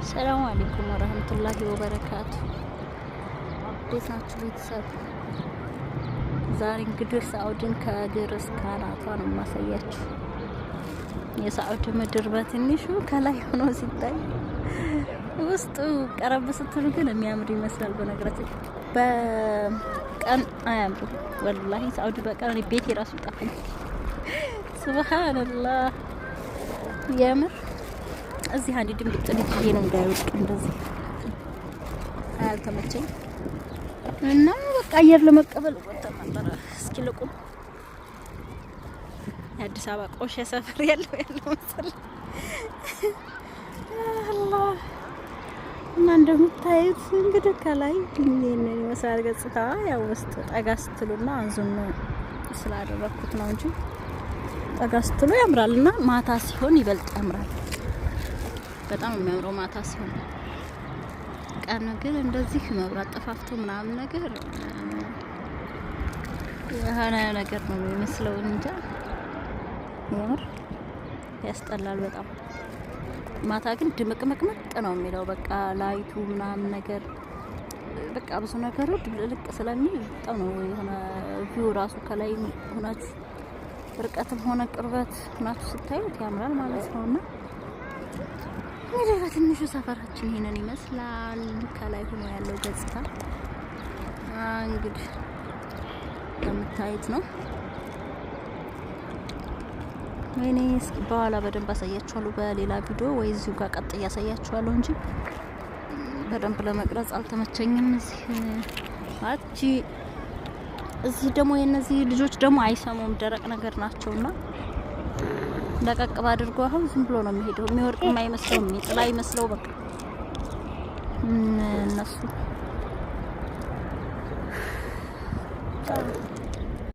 ሰላም አለይኩም ወረህመቱላሂ ወበረካቱ። እንዴት ናችሁ ቤተሰብ? ዛሬ እንግዲህ ሳዑድን ከእግር እስከ አናቷ ነው የማሳያችሁ። የሳዑድ ምድር በትንሹ ከላይ ሆኖ ሲታይ ውስጡ ቀረብ ስትሉ ግን የሚያምር ይመስላል። በነገራችን በቀን አያምርም ወላሂ። ሳዑዲ በቀን እኔ ቤቴ ራሱ ይጠፋኝ። ሱብሃንአላህ፣ የምር እዚህ አንድ ድንብጥ ልጅ ነው እንዳይወድቅ እንደዚህ አልተመቸኝ እና በቃ አየር ለመቀበል ወጥተን ነበረ። እስኪ ልቁም። የአዲስ አበባ ቆሼ ሰፈር ያለው መሰለኝ። አላህ። እና እንደምታዩት እንግዲህ ከላይ ይህንን ይመስላል ገጽታ። ያው ውስጥ ጠጋ ስትሉና አንዙን ስላደረኩት ነው እንጂ ጠጋ ስትሉ ያምራል። እና ማታ ሲሆን ይበልጥ ያምራል። በጣም የሚያምረው ማታ ሲሆን። ቀን ግን እንደዚህ መብራት ጠፋፍቶ ምናምን ነገር የሆነ ነገር ነው የሚመስለው። እንጃ፣ የምር ያስጠላል በጣም። ማታ ግን ድምቅምቅምቅ ነው የሚለው። በቃ light ኡ ምናምን ነገር፣ በቃ ብዙ ነገሩ ድብልቅልቅ ስለሚል በጣም ነው የሆነ view ራሱ ከላይ ሆናችሁ ርቀትም ሆነ ቅርበት ሆናችሁ ስታዩት ያምራል ማለት ነውና እንግዲህ በትንሹ ሰፈራችን ይሄንን ይመስላል። ከላይ ሆኖ ያለው ገጽታ እንግዲህ እንደምታዩት ነው። ወይኔ፣ እስኪ በኋላ በደንብ አሳያችኋለሁ በሌላ ቪዲዮ ወይ እዚሁ ጋር ቀጥ እያሳያችኋለሁ እንጂ በደንብ ለመቅረጽ አልተመቸኝም። እዚህ ማለት እዚህ ደግሞ የእነዚህ ልጆች ደግሞ አይሰሙም፣ ደረቅ ነገር ናቸውና ለቀቅ ባድርጎ አሁን ዝም ብሎ ነው የሚሄደው። የሚወርቅ የማይመስለው፣ የሚጥላ አይመስለው። በቃ እነሱ